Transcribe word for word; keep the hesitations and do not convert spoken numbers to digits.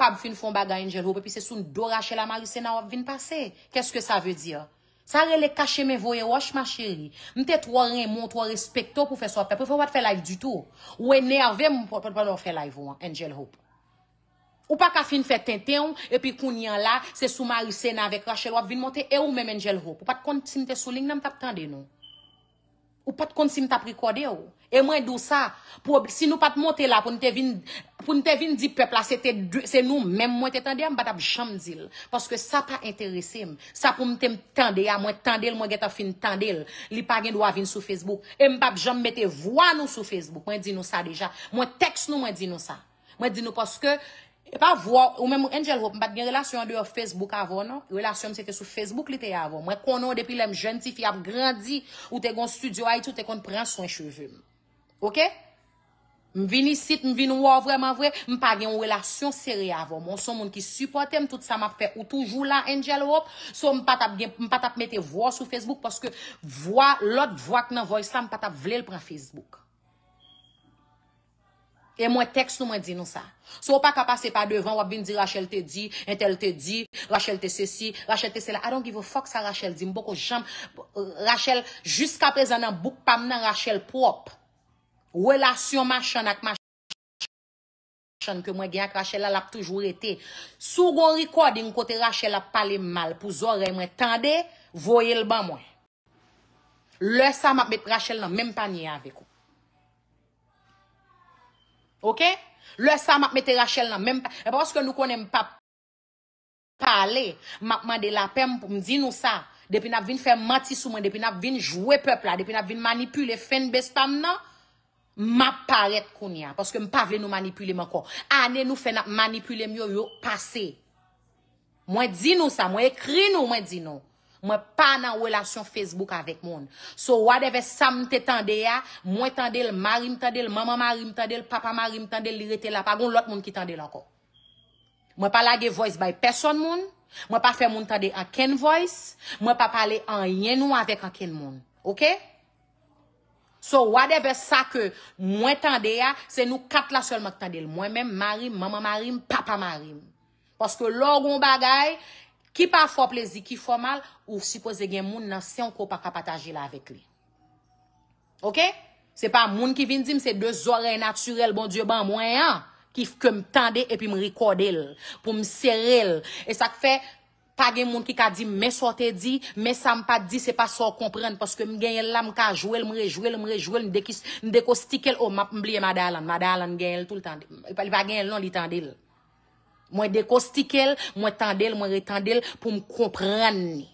kapab fin fè yon bagay Angel Hope, epi se sou do Rachel a Marisena w ap vin pase. Qu'est-ce que ça veut dire? Sa rele kache men voye wòch, ma chérie. M te twò renmen w, twò respekte w pou fè sa w ap fè. Prefere w pa t fè live ditou. Ou enève m pandan w fè live ou an, Angel Hope. Ou pa ka fin fè tenten w, epi kounye a la, se sou Marisena avèk Rachel w ap vin monte, e ou menm Angel Hope. Ou pa t konn si m te sou liy nan, m t ap tande nou. Ou pa t konn si m t ap rekòde w. E mwen di w sa, pwob-, si nou pa t monte la pou n te vin, pou n te vin di pèp la, se te de, se nou menm mwen te tande a, m pa t ap janm di l. Paske sa pa enterese m. Sa pou m te tande a, mwen tande l, mwen gentan fin tande l. Li pa gen dwa vin sou Facebook. E m p ap janm mete vwa nou sou Facebook. Mwen di nou sa deja. Mwen tèks nou, mwen di nou sa. Mwen di nou paske, e pa vwa, ou menm Angel Hope, m pa t gen relasyon andeyò Facebook avè w, non. Relasyon m se te sou Facebook li te ye avè w. Mwen konnen w depi lè m jèn tifi ap grandi, ou te gen yon estidyo Ayiti, ou te konn pran swen cheve m. Oke? M vin isit, m vin wè w vrèman vre, m pa gen yon relasyon serye avè w. Mwen se yon moun ki sipòte m, tout sa m ap fè, ou toujou la, Angel Hope. So, m pa t ap gen, m pa t ap mete vwa w sou Facebook, paske vwa, lòt vwa k nan voice la, m pa t ap vle l pran Facebook. E mwen tèks nou, mwen di nou sa. So, ou pa ka pase pa devan, w ap vin di Rachel te di, entèl te di, Rachel te sesi, Rachel te sela. I don't give a fuck sa Rachel di. M poko janm, Rachel, jiska prezan nan bouk pa m nan, Rachel pwòp. Relasyon machann ak machann ke mwen gen ak Rachel la, l ap toujou rete. Si w gon recording kote Rachel ap pale m mal pou zòrèy mwen tande, voye l ban mwen. Lè sa, m ap met Rachel nan menm panye avèk ou. Oke? Lè sa, m ap mete Rachel nan menm pa-, e pa paske nou konnen m p ap pale, m ap mande lapè m pou m di nou sa. Depi n ap vin fè manti sou mwen, depi n ap vin jwe pèp la, depi n ap vin manipile fanbase pa m nan, m ap parèt kounye a, paske m pa vle nou manipile m ankò. Ane nou fè n ap manipile m yo, yo pase. Mwen di nou sa, mwen ekri nou, mwen di nou. Mwen pa nan relasyon Facebook avèk moun. So, whatever sa m te tande a, mwen tande l, mari m tande l, manman mari m tande l, papa mari m tande l, li rete la, pa gon lòt moun ki tande l ankò. Mwen pa lage voice bay pèsonn moun, mwen pa fè moun tande ankenn voice, mwen pa pale anyen nou avèk ankenn moun. Oke? So, whatever sa ke mwen tande a, se nou kat la sèlman k tande l. Mwen menm, mari m, manman mari m, papa mari m. Paske lè w gon bagay ki pa fè w plezi, ki fè w mal, ou sipoze gen moun nan sen w ke w pa ka pataje l avèk li. Oke? Se pa moun ki vin di m, se de zòrèy natirèl Bondye ban mwen an, ki, ke m tande epi m rekòde l, pou m sere l. E sa k fè, pa gen moun ki ka di m, men sa w te di, men sa m pa t di, se pa sa w konprann, paske m genyen l la, m ka jwe l, m rejwe l, m rejwe l, m dekis-, m dekostike l, o, m ap, m bliye Mada Alan, Mada Alan genyen l toultan, li pa, li pa genyen l non, li tande l. Mwen dekostike l, mwen tande l, mwen retande l pou m konprann li.